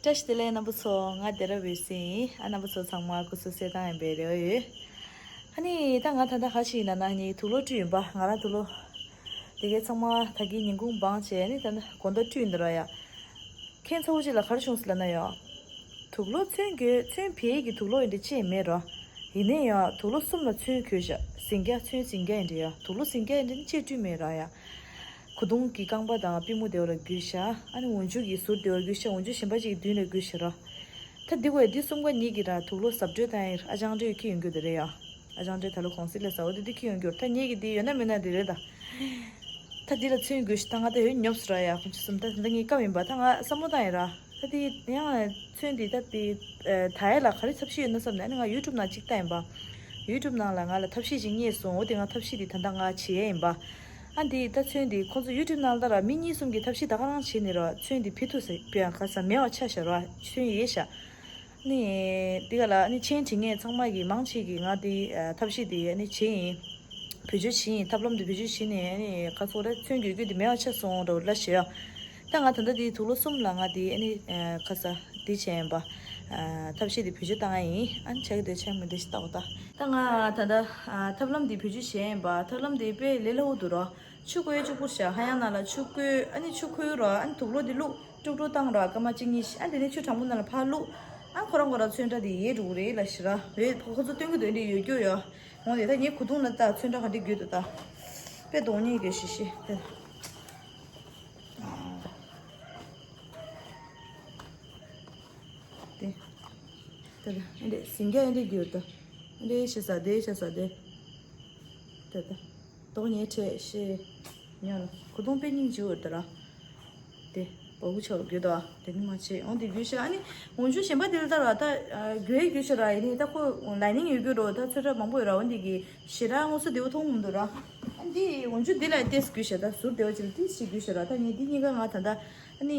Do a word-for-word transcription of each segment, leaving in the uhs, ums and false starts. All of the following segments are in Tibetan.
བཀྲ་ཤིས་བདེ་ལེགས་རྣམ་པ་ཚོ། ང་སྡེ་ར་བོད་སྲིད་ཡིན། ཨ་རྣམ་པ་ཚོ་ཚང་མ་སྐུ་གཟུགས་གསལ་ཐང་ཡིན་པའི་རེ་བ་ཡོད། ཨ་ནི་ད་ང་ད་ལྟ་ག་ཞིག་ཡིན་ན་ན་ནི་དུག་ལོག་བཀྲུས་ཡིན་པ། ང་རང་དུག་ལོག་དེ་གའི་ཚང་མ་ད་གིན་ཉིན་གུང་བང་བྱས་ནི་ད་ལྟ་དགོང་དག་བཀྲུས་ཡིན་ད་ར་ཡ། ཁྱེད་ཚ་བོ་ཅིག་ལ་ག་རེ་བྱུང་སི་ལ་ན་ཡ། དུག་ལོག་ཚོན་གྱོད་ཚོན་བེ་གི་དུག་ལོག་ཡིན་འདྲ་ཅེས་མེད་ར། ཡིན་ནའི་ཡ་དུག་ལོག་གསུམ་ལ་ཚོན་གྱོད་བཞག་ཟིང་སྐྱ་ཚོན་ཟིང་སྐྱ་ཡིན་འདྲ་ཡ། དུག་ལོག་ཟིང་སྐྱ་ཡིན་འདྲ་ཅེས་བཀྲུས་མེད་ར་ཡ། གོས་ཐུང་གི་རྐང་པ་དང་པུས་མོ་དེ་བ་ལ་གྱོད་བཞག་ཨ་ནི་འོག་འཇུག་གི་ཟུར་དེ་བ་གྱོད་བཞག་འོག་འཇུག་གཞན་པ་ཅིག་གི་མདུན་ལ་གྱོད་བཞག་ར། ད་འདི་བས་འདི་གསུམ་ཀ་གཉིས་ཀྱི་ར་དུག་ལོག་གཟབ་སྤྲོས་བཏང་ཡིན། ཨ་ཅང་སྤྲོས་ཁྱི་ཡོང་རྒྱུ་དེ་རེད་ཡ། ཨ་ཅང་སྤྲོས་ད་ལོ་གོང་སྲིད་ལ་ཟ་འོ་དེ་འདི་ཁྱི་ཡོང་རྒྱུ་ད་ཉེ་གི་འདི་ཡོད་ན་མེད་ན་དེ་རེད་ད། ད་འདི་ལ་ཚོན་གྱོད་ཞིག་ད་ང་ད་ཡོད་ཉོབ་སི་ར་ཡ། ཁོང་ཚོ་གསུམ་ད་ད་ངའི་སྐབས་ཡིན་པ་ད་ང་བསམ་བློ་བཏང་ཡིན་ར། ད་དེ་ཡང་ཚོན་དེ་ད་དེ་ད་ཡ་ལ་ག་རེ་ཐབས་ཤེས་ཡོད་ན་བསམ་ནས་ཨ་ནི་ང་ཡུ་ཊུབ་ནང་གཅིག་ལྟ་ཡིན་པ། ཡུ་ཊུབ་ནང་ལ་ང་ལ་ཐབས་ཤེས་ཅིག་རྙེད་སོང་། འོ་དེ་ང་ཐབས་ཤེས་དེ་ད་ལྟ་ང་བྱེད་ཡས་ཡིན་པ། ཨ་འདི་ད་ཚོན་དེ་ཁོང་ཚོ་ཡུ་ཊུབ་ནང་ལྟ་ར་མི་གཉིས་གསུམ་གྱིས་ཐབས་ཤེས་ད་ག་རང་བྱེད་ནི་ར། ཚོན་དེ་བེ་ཐུག་ཟེར་བེ་ཡང་ག་ས་མེད་པ་ཆ་བཞག་ར། ཚོན་ཡས་བཞག་ནི་འདི་ག་ལ་ནི་མཆན་བྲིས་མཁན་ཚང་མ་གིས་མང་ཆེ་གིས་ང་འདི་ཐབས་ཤེས་འདི་ནི་བྱེད་ཡིན། བེད་སྤྱོད་བྱེད་ཡིན། ཐབས་ལམ་འདི་བེད་སྤྱོད་བྱེད་ནས་ནི་ཁ་སོ་ར་ཚོན་གྱོད་གྱོད་འདི་མེད་པ་ཆ་སོང་ར་ལ་ཞེས་ཡ། ད་ང་ད་ལྟ་འདི་དུག་ལོག་གསུམ་ལ་ང་འདི་ནི་ཁ་ས་འདི་བྱས་ཡིན་པ། ཐབས་ཤེས་འདི་བེད་སྤྱོད་བཏང་ཡ་ཡིན། ཨ་ནི་ཆ་གི་འདི་ཆ་མི་འདི་ཞིག་ལྟ་བ་ད། ད་ང་ད་ལྟ་ཐབས་ལམ་འདི་བེད་སྤྱོད་བྱས་ཡིན་པ། ཐབས་ལམ་འདི་དཔེ་ལས་སླ་བོ་འདུག་ར། ཆུ་བསྐོལ་གཅིག་པུ་བཞག་ཧ་ཡང་ནང་ལ་ཆུ་བསྐོལ། ཨ་ནི་ཆུ་ཁོལ་ར། ཨ་ནི་དུག་ལོག་འདི་བླུགས་དཀྲུག་དཀྲུག་བཏང་ར། སྐར་མ་གཅིག་གཉིས་ཤིག་ཨ་འདི་ནས་ཆུ་གྲང་མོ་ནང་ལ་ཕར་བླུགས། ཨ་ཁོ་རང་ཁོ་རང་ཚོན་ཁྲ་འདི་ཡལ་འགྲོ་གི་རེད་ལ་ཞེ་ར། འོད་ཁོ་ཁོ་ཚོ་སྟོན་གི་འདུག་འདི་ཡོད་རྒྱུ་ཡོད། འོང་དེ་ད་ངའི་གོས་ཐུང་ལ་ལྟ། ཚོན་ཁྲ་ག་འདྲ་གྱོད་འདུག་ལྟ། དཔེ་གདོང་ཉེས་གྱོད་ཤི་ཤི་དེ། དེ་ད་ད་ཨ་འདྲ་ཟིང་སྐྱ་ཨ་འདྲ་གྱོད་ད། ཨ་འདྲ་ཤི་ས་དེ་ཤི་ས་དེ། དེ་ད། གདོང་ཉེས་ཁྱོད་ཤི། ཉོ་ལ་གོས་ཐུང་དཔེ་སྙིང་རྗེ་བོ་ད་ར། དེ་བ་གུ་ཆོག་གྱོད་ད། དེ་ནི་མ་བྱེད། འོང་དེ་གྱོད་ཤི། ཨ་ནི་འོག་འཇུག་གཞན་པ་དེ་ལ་ལྟ་ར་ད་གྱོད་གྱོད་ཤི་ར། ཡིན་ནི་ད་ཁོ་ལའི་ནིང་ཡོད་གྱོད་རོ། ད་ཚོན་ཁྲ་མང་པོ་ཡོད་ར། འོང་དེ་གི་ཞེ་དྲག་དངོས་སུ་བདེ་བོ་མཐོང་མི་འདུག་ར། ཨ་འདི་འོག་འཇུག་འདི་ལ་ཏེས་གྱོད་ཤི། ད་ཟུར་བདེ་བོ་ཅིག་ལ་ཏེས་ཞིག་གྱོད་ཤི་ར། ད་ངས་འདི་གཉིས་ཀ་ང་ད་ད་ཨ་ནི་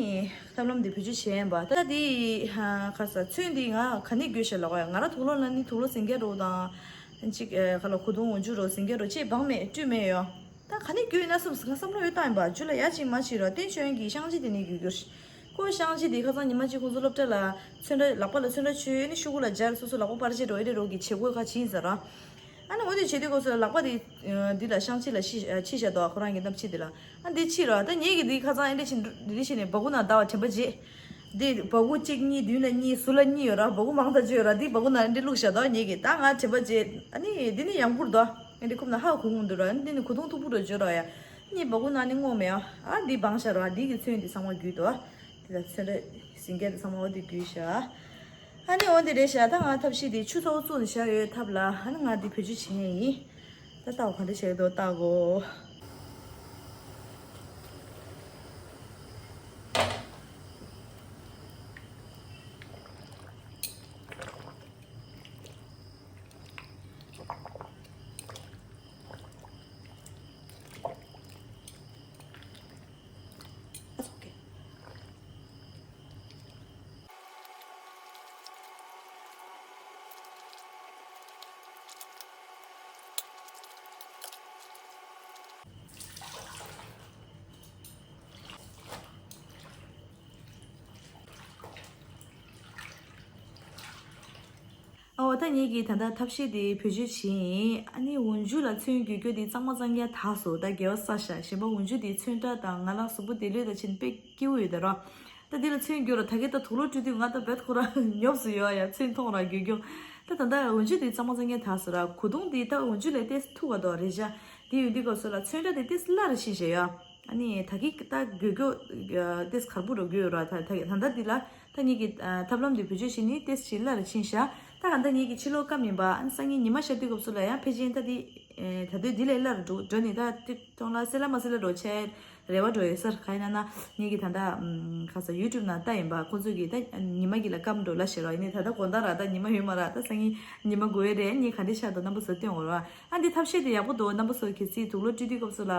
ཐབས་ལམ་འདི་བེད་སྤྱོད་བྱས་ཡིན་པ། ད་འདི་ཧ་ཁ་ས་ཚོན་འདི་ང་ག་ནས་གྱོད་ཤི་ལ་གོ་ཡ། ང་ར་དུག་ལོག་ལ་ནི་དུག་ལོག་ཟིང་སྐྱ་རོ་དང་། ཅིག་ཨེ་ཁ་ལ་གོས་ཐུང་འོག་འཇུག་རོ་ཟིང་སྐྱ་རོ་ཅེས་བང་མེད་སྤྲོད་མེད་ཡོ། ད་ག་ནས་གྱོད་ཡིན་ན་བསམ་ང་བསམ་བློ་ཡོད་བཏང་ཡིན་པ། ཇུ་ལ་ཡ་ཅིག་མ་ཅིག་རོ། བསྟན་ཆོས་ཀྱི་བཤང་གཅི་དེ་ནས་གྱོད་གྱོད་ཤི། ཁོ་བཤང་གཅི་དེ་ཁ་སང་ཉི་མ་གཅིག་ཁོང་ཚོ་སློབ་གྲྭ་ལ་ཚོན་ཁྲ་ལག་པ་ལ་ཚོན་ཁྲ་བྱུགས་ནས་ཤོག་གུ་ལ་སྦྱར་སོ་སོ་ལག་པ་པར་ཆས་འགྲོ་ཨེ་རེད་རོ་གི་བྱེད་སྒོ་ཁ་ཕྱིན་ཟེར་ར། ཨ་ནི་འོ་དེ་བྱེད་དུས་སྐབས་སུ་ལག་པ་དེ་འདི་ལ་བཤང་གཅི་ལ་ཤི་ཤི་བྱ་དོ། ཁོ་རང་གི་སྣབས་ཕྱི་དེ་ལ། ཨ་འདི་ཕྱི་རོ། ད་ངེད་ཀྱི་འདི་ཁ་སང་ཨེ་འདྲ་ཕྱིན་འདི་ཕྱིན་ནས་བ་གུ་ནང་ཟླ་བ་དྲན་པ་བརྗེད། འདི་བ་གུ་གཅིག་གཉིས་མདུན་ལ་གཉིས་ཟུར་ལ་གཉིས་ཡོད་ར། བ་གུ་མང་ཐག་ཆོད་ཡོད་ར། འདི་བ་གུ་ནང་འདི་བླུགས་བཞག་དོ་ངེད་ཀྱིས། ད་ང་དྲན་པ་བརྗེད། ཨ་ནི་འདི་ནི་ཡང་བསྐུར་དོ། ཨེ་འདི་ཁུབ་ན་ཧ་གོ་ངུ་འདུག་ར། འདི་ནི་གོས་ཐུང་མཐུག་པོ་རུ་འཇོ་ར་ཡ། གཉིས་བ་གུ་ནང་ནི་སྔོ་མེ་ཡ། ཨ་འདི་བང་ཤ་ར། འདི་གི་ཚོན་འདི་ཚང་མ་རྒྱུས་དོ། འདི་ལ་ཚོན་ར་ཟིང་སྐྱ་འདི་ཚང་མ་འོ་འདི་རྒྱུས་ཤ། ཨ་ནི་འོ་འདི་རེད་ཤག་ད་ང་ཐབས་ཤེས་དེ་ཆུ་ཚ་བོ་བཙུགས་ནས་བཞག་ཡོད་ཐབས་ལ། ཨ་ནི་ང་འདི་བེད་སྤྱོད་བྱེད་ཡས་ཡིན། ད་ལྟ་བ་ག་འདྲ་བྱེད་དོ་ལྟ་གོ། ཨོ་ད་ངེད་ཀྱིས་ད་ལྟ་ཐབས་ཤེས་དེ་བེད་སྤྱོད་བྱས་ཡིན། ཨ་ནི་འོག་འཇུག་ལ་ཚོན་གྱོད་གྱོད་དེ་གཙང་མ་གཙང་རྐྱང་དག་སོང་། ད་དགེ་བ་བསགས་ཤག་གཞན་པ་འོག་འཇུག་དེ་ཚོན་ཁྲ་དང་ང་ལ་གཟུགས་པོ་བདེ་ལོས་དང་ཕྱིན་དཔེ་སྐྱིད་པོ་ཡོད་ད་རོ། ད་འདི་ལ་ཚོན་གྱོད་ར། ད་གི་ད་དུག་ལོག་བཀྲུས་དུས་ང་ད་བེད་ཁོ་ར་ཉོབ་སུ་ཡོད་ཡ། ཚོན་མཐོང་ར་གྱོད་གྱོད། ད་ད་ད་འོག་འཇུག་དེ་གཙང་མ་གཙང་རྐྱང་དག་སོང་ར། གོས་ཐུང་དེ་ད་འོག་འཇུག་ལས་ཏེས་ཐུག་ག་དོ་རེད་ཤག་དེ་ཡོད་དུས་སྐབས་སུ་ལ་ཚོན་ཁྲ་དེ་ཏེས་སླ་རུ་ཕྱིན་ཤག་ཡ། ཨ་ནི་ད་གི་ད་གྱོད་གྱོད་ཏེས་གར་པོ་རུ་གྱོད་ར། ད་ད་ད་ད་འདི་ལ་ད་ངེད་ཀྱི་ཐབས་ལམ་འདི་བེད་སྤྱོད་བྱས་ནི་ཏེས་ཞིག་སླ་རུ་ཕྱིན་ཤག་ད་ག་ད་ངེད་ཀྱི་ཕྱི་ལོགས་སྐམ་ཡིན་པ། ཨ་ནི་སང་ཉིན་ཉི་མ་ཤར་དུས་སྐབས་སུ་ལ་ཡང་ཕལ་ཆེར་ད་འདི་ད་དུས་འདི་ལས་སླ་རུ་འགྲོ་འགྲོ་ནི། ད་ཏིག་ཏོང་ལ་སེ་ལ་མ་སེ་ལ་འགྲོ་ཆེ་རེ་བ་འགྲོ་ཡོད་སར། ག་ཡིན་ན་ན་ངེད་ཀྱི་ད་ད་ཁ་ས་ཡུ་ཊུབ་ནང་ལྟ་ཡིན་པ། ཁོ་ཚོ་གི་ད་ཉི་མ་གི་ལ་སྐམ་འགྲོ་ལ་ཤེར་བ་ཡིན་ནི། ད་ད་དགོང་དག་ར་ད་ཉི་མ་ཡོད་མ་ར། ད་སང་ཉིན་ཉི་མ་དགོས་ཡོད་རེད། ངེད་ག་འདྲ་ཤར་དུ་རྣམ་པ་ཚོ་སྟོན་འོ་ར། ཨ་འདི་ཐབས་ཤེས་དེ་ཡག་པོ་འདུག་རྣམ་པ་ཚོ་གལ་སྲིད་དུག་ལོག་བཀྲུས་དུས་སྐབས་སུ་ལ།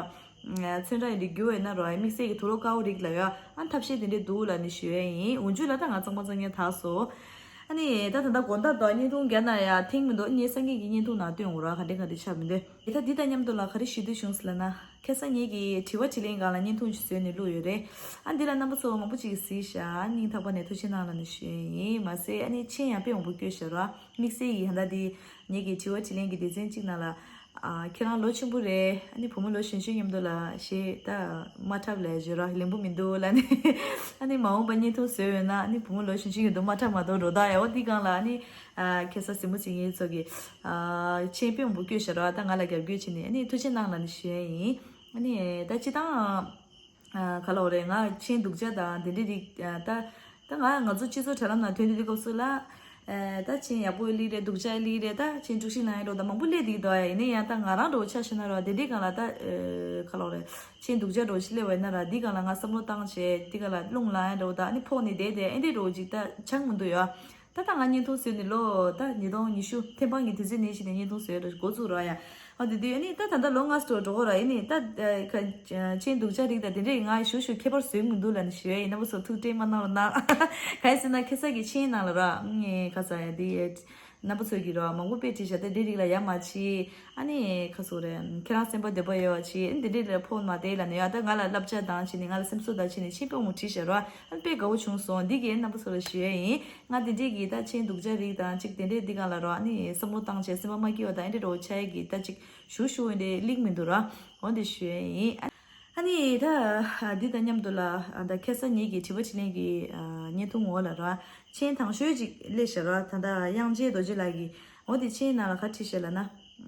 ཚོན་ཁྲ་ཡིན་དུས་རྒྱུ་བས་ན་རོ། དམིགས་བསལ་གྱི་དུག་ལོག་དཀར་པོ་རིགས་ལ་ཡོད། ཨ་ཐབས་ཤེས་དེ་འདྲས་འདུག་ལ་ནི་ཞུ་ཡས་ཡིན། འོན་ཇུ་ལ་ད་ང་གཙང་མ་གཙང་རྐྱང་དག་སོང་། ཨ་ནི་ད་ད་ལྟ་དགོང་དག་དང་བརྙན་ཐུང་རྒྱག་ན་ཡང་ཐེངས་མི་འདུག་ངས་སངས་རྒྱས་ཀྱི་བརྙན་ཐུང་ནང་སྟོན་འོང་ར་ག་འདྲ་ག་འདྲ་ཆགས་མི་འདུག་ད་འདི་དང་མཉམ་དུ་ལ་ག་རེ་ཞུ་འདོད་བྱུང་ཟེར་ལབ་ན། ཁ་སང་ངེད་ཀྱིས་དྲི་བ་དྲིས་ལན་སྒང་ལ་བརྙན་ཐུང་ཞིག་བཟོས་ནས་བླུགས་ཡོད་རེད། ཨ་འདི་ལ་རྣམ་པ་ཚོ་མང་པོ་ཅིག་གིས་གཟིགས་ཤག་སྙིང་ཐག་པ་ནས་ཐུགས་རྗེ་གནང་ལབ་ནས་ཞུ་ཡ་ཡིན། མ་ཟད་ཨ་ནི་མཆན་ཡང་དཔེ་མང་པོ་བཀོད་ཤག་ར། དམིགས་བསལ་གྱིས་ད་ལྟ་འདི་ངེད་ཀྱི་དྲི་བ་དྲིས་ལན་གྱི་སྡེ་ཚན་གཅིག་ནང་ལ། ཨ་ཁྱེད་རང་ལོ་ཆེན་པོ་རེད། ཨ་ནི་བུ་མོ་ལོ་གཞོན་ཆུང་མཉམ་དུ་ལ་གཞས་ད་མ་འཁྲབ་ལབ་བརྗོད་ར་ལེན་པོ་མི་འདུག་ལབ་ནས། ཨ་ནི་མ་འོངས་པ་བརྙན་ཐུང་བཟོས་ཡོད་ན་ཨ་ནི་བུ་མོ་ལོ་གཞོན་ཆུང་ཡོད་དུ་མ་འཁྲབ་མ་གཏོགས་འགྲོ་ད་ཡ། འོ་འདི་སྒང་ལ་ཨ་ནི་ཨ་ཁ་སང་གཟིགས་མོ་བྱེད་མཁན་ཚོ་གིས་ཨ་མཆན་དཔེ་མང་པོ་བཀོད་ཤག་ར། ད་ང་ལ་རྒྱབ་སྐྱོར་བྱས་ནས་ཨ་ནི་ཐུགས་རྗེ་གནང་ལབ་ནས་ཞུ་ཡ་ཡིན། ཨ་ནི་ད་སྤྱིར་བཏང་ཨ་ག་ལབ་དགོས་རེད། ང་མཆན་སྡུག་ཅག་དང་དེ་འདྲའི་རིགས་ཨ་ད། ད་ང་ང་ཚོ་སྤྱི་ཚོགས་དྲ་ལམ་ནང་ཐོན་དུས་དུས་སྐབས་སུ་ལ། ཨེ་ད་མཆན་ཡག་པོ་སླེབས་རེད། སྡུག་ཅག་སླེབས་རེད། ད་མཆན་དཀྲུག་ཤིང་ལངས་ཡ་འགྲོ་ད་མང་པོ་སླེབས་འདུག་ད་ཡ། ཡིན་ན་ཡང་ད་ང་རང་འགྲོ་ཆ་ཤེས་ན་ར་དེ་འདྲའི་སྒང་ལ་ད་ཨེ་ག་ལབ་རེད། མཆན་སྡུག་ཅག་འགྲོ་ཞིག་སླེབས་པ་ཡིན་ན་ར་འདི་སྒང་ལ་ང་བསམ་བློ་བཏང་བྱས་འདི་སྒང་ལ་རླུང་ལངས་ཡ་འགྲོ་ད་ཨ་ནི་ཕོག་ནས་བསྡད་དེ་ཨེ་འདྲའི་འགྲོ་ཅིག་ད་ཆགས་མི་འདུག་ཡ། ད་ད་ང་བརྙན་ཐུང་བཟོས་ནས་ལོ་ད་ཉིས་སྟོང་ཉི་ཤུ་ཐེམ་སྤང་གི་དུས་ཚོད་ནས་བྱས་ནས་བརྙན་ཐུང་བཟོས་ར་འགོ་བཙུགས་ར་ཡ། ཨ་དེ་དུས་ཨ་ནི་ད་ད་ལྟ་ལོ་ལྔ་སོ་འགྲོ་གོ་ར་ཡིན་ནི་ད་ཁ་མཆན་སྡུག་ཅག་རིགས་ད་དེ་འདྲས་ང་ཞུ་ཞུ་ཁྱད་པར་བཟོས་མི་འདུག་ལབ་ནས་ཞུ་ཡ་ཡིན། རྣམ་པ་ཚོ་ཐུགས་ཁྲལ་མ་གནང་རོགས་གནང་། ག་ཡིན་ཟེར་ན་ཁ་སང་གི་མཆན་ནང་ལ་ར་ངས་ཁ་སང་ཡ་དེ་རྣམ་པ་ཚོ་གི་ར་མང་པོ་དཔེ་བྲིས་བཞག་ད་དེ་རིགས་ལ་ཡ་མ་བྱེད། ཨ་ནི་ཁ་སོ་རེ་ཁྱེད་རང་སེམས་པ་བདེ་པོ་ཡོད་བྱེད་ཨ་ནི་དེ་འདྲས་ལ་ཕོག་མ་བསྡད་ལབ་ནས་ཡ་ད་ང་ལ་བསླབ་བྱ་དང་བྱས་ནས་ང་ལ་སེམས་གསོ་དང་བྱས་ནས་མཆན་དཔེ་མང་བྲིས་བཞག་ར། ཨ་ནི་དཔེ་དགའ་བོ་བྱུང་སོང་། འདི་གས་རྣམ་པ་ཚོ་ལ་ཞུ་ཡ་ཡིན། ང་དེ་འདྲས་ཀྱི་ད་མཆན་སྡུག་ཅག་རིགས་དང་གཅིག་དེ་འདྲས་འདི་སྒང་ལ་རོ་ཨ་ནི་བསམ་བློ་བཏང་བྱས་སེམས་པ་མ་སྐྱིད་པ་དང་ཨེ་འདྲས་རོ་ཆ་ཡ་གི་ད་གཅིག་ཞུ་ཞུ་འདྲས་ལིག་མི་འདུག་ར། འོ་འདི་ཞུ་ཡ་ཡིན། ཨ་ནི་ད་འདི་དང་མཉམ་དུ་ལ་ད་ཁ་སང་ཉིད་ཀྱི་དྲི་བ་དྲིས་ལན་གྱི་བརྙན་ཐུང་འོག་ལ་ར་མཆན་དང་ཤོས་ཅིག་སླེབས་ཤག་ར། ད་ད་དབྱངས་ཅན་རྡོ་རྗེ་ལགས་ཀྱིས་འོ་འདི་མཆན་ནང་ལ་ག་བྲིས་ཤག་ལབ་ན།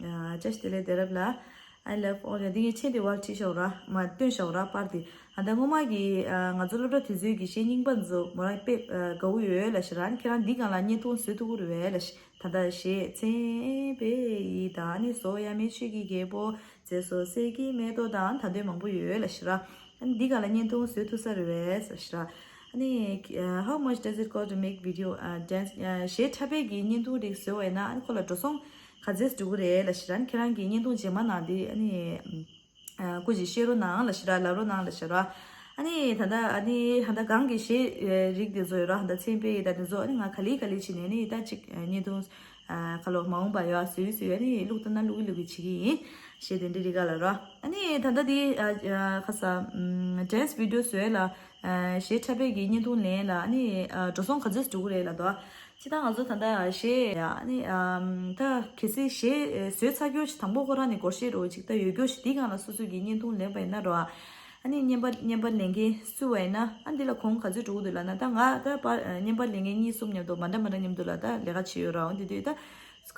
བཀྲ་ཤིས་བདེ་ལེགས་བདེ་རབ་ལགས། I love all འདི་ངའི་མཆན་དེ་བར་བྲིས་ཤག་ར་མ་སྟོན་ཤག་ར་པར་དེ། ཨ་ད་སྔོན་མ་གི་ང་ཚོ་སློབ་གྲྭ་དུས་ཚོད་ཀྱི་གཞས་རྙིང་པ་འཛོ་མོ་རང་དཔེ་དགའ་བོ་ཡོད་ལ་ཞེ་ར། ཁྱེད་རང་འདི་སྒང་ལ་བརྙན་ཐུང་བཟོ་ཐུབ་ཀྱི་རེད་བས་ལ་ཞེ། ད་ལྟ་གཞས་མཚན་དཔེ་ཡིས་དང་ནི་བཟོ་ཡ་མེད་ཆོས་ཀྱི་རྒྱལ་པོ་མཛེས་སོ་གསེར་གྱི་མེ་ཏོག་དང་ད་འདོད་མང་པོ་ཡོད་ལ་ཞེ་ར། ཨ་ནི་འདི་སྒང་ལ་བརྙན་ཐུང་བཟོ་ཐུབ་ས་རེད་བས་ལ་ཞེ་ར། ཨ་ནི་how much does it cost to make video dance གཞས་འཁྲབ་པའི་གི་བརྙན་ཐུང་རིགས་བཟོ་བས་ན་ཨ་ནི་ཁོ་ལ་འགྲོ་སོང་ག་ཚད་འགྲོ་གི་རེད་ལ་ཞེ་ར། ཨ་ནི་ཁྱེད་རང་གི་བརྙན་ཐུང་རྗེས་མ་ནང་དེ་ཨ་ནི། སྐུ་མཁྱེན་བཤད་རོགས་གནང་ལ་ཞེ་ར་ལབ་རོགས་གནང་ལ་ཞེ་ར། ཨ་ནི་ད་ལྟ་ཨ་ནི་ད་ལྟ་གང་གི་གཞས་རིགས་དེ་ཚོ་ཡོད་ར་ད་ལྟ་མཚན་དཔེ་ཡི་ད་དེ་ཚོ་ཨ་ནི་ང་ག་ལེ་ག་ལེ་བྱས་ནས་ཨ་ནི་ད་ཅིག་བརྙན་ཐུང་ཁ་ལོ་མ་འོངས་པ་ཡོད་བཟོས་བཟོས་ཨ་ནི་བླུག་ད་ན་བླུག་གི་བླུག་གི་བྱེད་ཀྱི་ཡིན། གཞས་དེ་འདྲ་རིགས་ག་ལ་ར། ཨ་ནི་ད་ལྟ་དེ་ཁ་ས་dance video བཟོས་ལ་གཞས་འཁྲབ་པའི་གི་བརྙན་ཐུང་ལེན་ལ་ཨ་ནི་འགྲོ་སོང་ག་ཚོད་འགྲོ་གི་རེད་ལ་དོ། སྤྱིར་བཏང་ང་ཚོ་ད་ལྟ་གཞས་ཨ་ནི་ཨམ་ད་གལ་སྲིད་གཞས་བཟོས་ཚར་རྒྱུ་ཞིག་དང་པོ་ཁོ་རང་ནས་སྒོར་གཞས་རོ་ཅིག་ད་ཡོད་རྒྱུ་ཞིག་འདི་སྒང་ལ་སོ་སོ་གི་བརྙན་ཐུང་ལེན་པ་ཡིན་ན་རོ། ཨ་ནི་བརྙན་པར་བརྙན་པར་ལེན་མཁན་སུ་བ་ཡིན་ན་ཨ་འདི་ལ་གོང་ག་ཚོད་འགྲོ་གི་འདུག་ལབ་ན་ད་ང་ད་པར་བརྙན་པར་ལེན་མཁན་གཉིས་གསུམ་མཉམ་དུ་མ་འདྲ་མ་འདྲ་མཉམ་དུ་ལ་ད་ལས་ཀ་བྱེད་ཡོད་རོ། འོ་འདི་དུས་ད་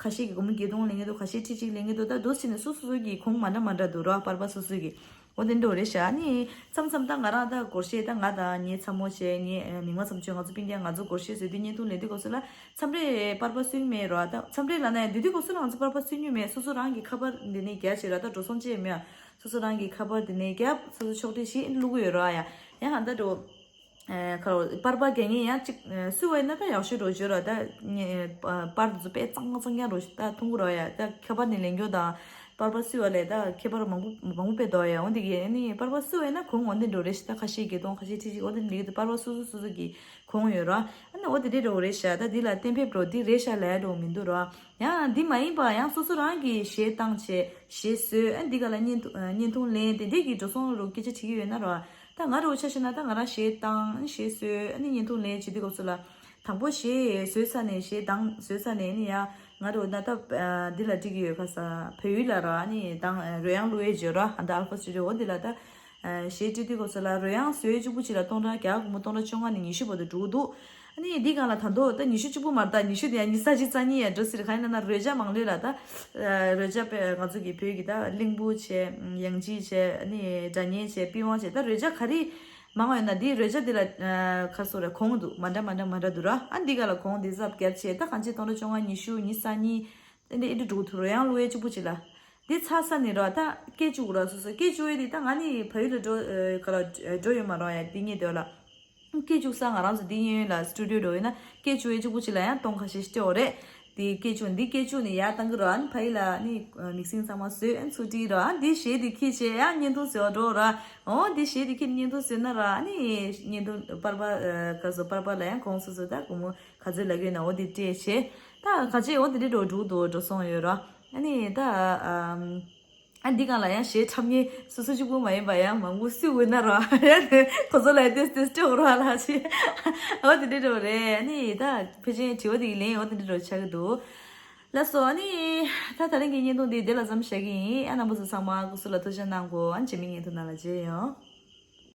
ཁ་ཤས་ཀྱིས་སྒོར་མོ་བརྒྱད་སྟོང་ལེན་མཁན་འདུག་ཁ་ཤས་ཁྲི་གཅིག་ལེན་མཁན་འདུག་ད་འདུག་ཟེར་ནས་སོ་སོ་སོ་གི་གོང་མ་འདྲ་མ་འདྲ་འདུག་རོ་པར་པ་སོ་སོ་གི་འོ་དེ་འདྲ་རེད་ཤག་ཨ་ནི་མཚམས་མཚམས་ད་ང་རང་ད་སྒོར་གཞས་ད་ང་དང་ངའི་ཚ་མོ་བྱས་ངའི་མི་མང་ཚོ་མཆོད་ང་ཚོ་སྤུན་ཀྱག་ང་ཚོ་སྒོར་གཞས་བཟོས་དུས་བརྙན་ཐུང་ལེན་དུས་སྐབས་སུ་ལ་མཚམས་རེ་པར་པ་སུན་མེད་རོ། ད་མཚམས་རེ་ལབ་ན་ཡང་དེ་དུས་སྐབས་སུ་ལ་ང་ཚོ་པར་པ་སུན་རྒྱུ་མེད། སོ་སོ་རང་གི་ཁ་པར་འདི་ནས་རྒྱག་བྱས་རོ། ད་འགྲོ་སོང་ཅི་ཡང་མེད། སོ་སོ་རང་གི་ཁ་པར་འདི་ནས་རྒྱབ་སོ་སོ་ཕྱོགས་སྒྲིག་བྱེད་བླུག་གི་ཡོད་རོ། ཡ་ཡང་ཧ་ད་འགྲོ། ཁ་པར་པར་པ་རྒྱག་མཁན་ཡང་གཅིག་སུ་བ་ཡིན་ན་ད་ཡག་ཤོས་འགྲོ་བརྗོད་རོ། ད་པར་འདི་ཚོ་དཔེ་གཙང་མ་གཙང་རྐྱང་འགྲོ་ཞིག་ད་མཐོང་གི་རོ། ཡ་ད་ཁ་པར་ནས་ལེན་རྒྱུ་དང་པར་པ་སུ་བ་ལས་ད་ཁྱད་པར་མང་པོ་མང་པོ་དཔེ་འདུག་ཡ་འོན་ཏེ་གི་ཨ་ནི་པར་པ་སུ་བ་ཡིན་ན་གོང་འོན་ཏེ་འགྲོ་རེད་ཤག་ད་ཁ་ཤས་ཀྱིས་སྟོང་ཁ་ཤས་ཁྲི་གཅིག་འོན་ཏེ་འགྲིག་གི་འདུག་པར་པ་སོ་སོ་སོ་སོ་གི་གོང་ཡོད་རོ། ཨ་ནི་འོ་དེ་འདྲས་འགྲོ་གི་རེད་ཤག་ད་འདི་ལ་གཏན་འབེབས་འགྲོ་འདི་རེད་ཤག་ལབ་ཡ་འགྲོ་མི་འདུག་རོ། ཡང་འདི་མ་ཡིན་པ་ཡང་སོ་སོ་རང་གིས་གཞས་བཏང་བྱས་གཞས་བཟོས་ཨ་འདི་ག་ལ་བརྙན་ཐུང་ཨ་བརྙན་ཐུང་ལེན་དེ་འདྲས་ཀྱི་འགྲོ་སོང་རུ་སྐད་ཆ་དྲིས་ཀྱི་ཡོད་ན་རོ། ད་ང་རོ་ཆ་བཞག་ན་ད་ང་རང་གཞས་བཏང་གཞས་བཟོས་ཨ་ནི་བརྙན་ཐུང་ལེན་བྱེད་དུས་སྐབས་སུ་ལ། དང་པོ་གཞས་བཟོས་ཚར་ནས་གཞས་བཏང་བཟོས་ཚར་ནས་ཨ་ནི་ཡང་ང་རོ་ན་ད་འདི་ལ་འགྲིག་གི་ཡོད་ཁ་ས་བལ་ཡུལ་ལ་རོ། ཨ་ནི་བཏང་རོལ་དབྱངས་བླུག་ཡས་བརྗོད་རོ། ཨ་ད་ཨལ་ཕ་སི་ཊུ་ཌི་ཡོ་འོ་འདི་ལ་ད། གཞས་བྲིས་དུས་སྐབས་སུ་ལ་རོལ་དབྱངས་བཟོས་གཅིག་པུ་གཅིག་ལ་སྟོང་ཕྲག་བརྒྱ་སྒོར་མོ་སྟོང་ཕྲག་བཅོ་ལྔ་ནས་ཉི་ཤུ་བར་དུ་འགྲོ་གི་འདུག་ཨ་ནི་འདི་སྒང་ལ་ད་དོ་ད་ཉི་ཤུ་གཅིག་པུ་མ་རེད། ད་ཉི་ཤུ་དེ་ཡང་ཉི་ཤུ་རྩ་གཅིག་རྩ་གཉིས་ཡང་འགྲོ་སྲིད་རེད། གང་ཡིན་ན་ན་རོལ་ཆ་མང་ལོས་ལ་ད་རོལ་ཆ་པས་ང་ཚོ་གི་བོད་ཀྱི་ད་གླིང་བུ་བྱས་དབྱངས་ཅན་བྱས་ཨ་ནི་སྒྲ་སྙན་བྱས་པི་ཝང་བྱས་ད་རོལ་ཆ་ག་རེ་མང་བ་ཡོད་ན་འདི་རོལ་ཆ་འདི་ལ་ཁ་སོ་རེ་གོང་འདུག་མ་འདྲ་མ་འདྲ་མ་འདྲ་འདུག་ར། ཨ་འདི་ག་ལ་གོང་འདི་ཟབ་བརྒྱབ་བྱས་ད་གང་ཅི་སྟོང་ཕྲག་བཅོ་ལྔ་ཉི་ཤུ་ཉི་ཤུ་རྩ་གཉིས། ཨེ་འདྲ་ཨེ་འདྲ་འགྲོ་ཐུབ་རོལ་དབྱངས་བླུག་ཡས་གཅིག་པུ་གཅིག་ལ། འདི་ཚར་ས་ནས་ར་ད་སྐད་བཅུག་ར་སོ་སོ་སྐད་བཅུག་ཡས་འདི་ད་ང་ནི་བལ་ཡུལ་ལ་འགྲོ་ཨེ་ག་ལ་འགྲོ་ཡོད་མ་ར་ཡ་འདི་ངས་འདོད་ལ། སྐད་བཅུག་ས་ང་རང་ཚོ་འདི་གཡས་གཡོན་ལ་སི་ཊུ་ཌི་ཡོ་འགྲོ་ཡོད་ན་སྐད་བཅུག་ཡས་གཅིག་པུ་གཅིག་ལ་ཡང་སྟོང་ཁ་ཤས་སྤྲད་འོ་རེད། དེ་སྐད་ཅུང་འདི་སྐད་ཅུང་ནས་ཡར་བཏང་གི་ར། ཨ་ནི་ཕ་ཡི་ལ་ཨ་ནི་མིག་སིང་ཚང་མ་བཟོས། ཨ་ནི་ཚུར་བྲིས་ར། ཨ་ནི་འདི་གཞས་དེ་ཁྱེར་བྱས་ཡང་བརྙན་ཐུང་བཟོས་འགྲོ་ར། འོ་འདི་གཞས་དེ་ཁྱེར་བརྙན་ཐུང་བཟོས་ན་ར། ཨ་ནི་བརྙན་ཐུང་པར་པ་ག་སོ་པར་པ་ལ་ཡང་གོང་སོ་སོ་ད་སྒོར་མོ་ག་ཚོད་ལ་གི་ན་འོ་དེ་སྤྲད་བྱས། ད་ག་ཅི་འོ་དེ་འདྲ་འགྲོ་འགྲོ་འགྲོ་འགྲོ་སོང་ཡོད་ར། ཨ་ནི་ད་ཨ་ཨ་འདི་གང་ལ་ཡང་གཞས་འཁྲབ་མཁན་སོ་སོ་གཅིག་པུ་མ་ཡིན་པ་ཡང་མང་པོ་སུས་འོས་ན་ར། ཡང་དེ་ཁོ་ཚོ་ལ་ཏེས་ཏེས་སྤྲད་འོ་ར་ལ་ཅི་འོ་དེ་འདྲ་འགྲོ་རེད། ཨ་ནི་ད་ཕལ་ཆེར་དྲི་བ་དེ་ལན་འོ་དེ་འདྲ་འགྲོ་ཆགས་ཀྱི་འདུག་ལགས་སོ། ཨ་ནི་ད་ད་རིང་གི་བརྙན་ཐུང་འདི་འདི་ལ་མཚམས་བཞག་གི་ཡིན། ཨ་རྣམ་པ་ཚོ་ཚང་མ་སྐུ་གཟུགས་ལ་ཐུགས་ཆེ་གནང་གོ། ཨ་ནི་རྗེས་མའི་བརྙན་ཐུང་ནང་ལ་མཇལ་ཡོང་།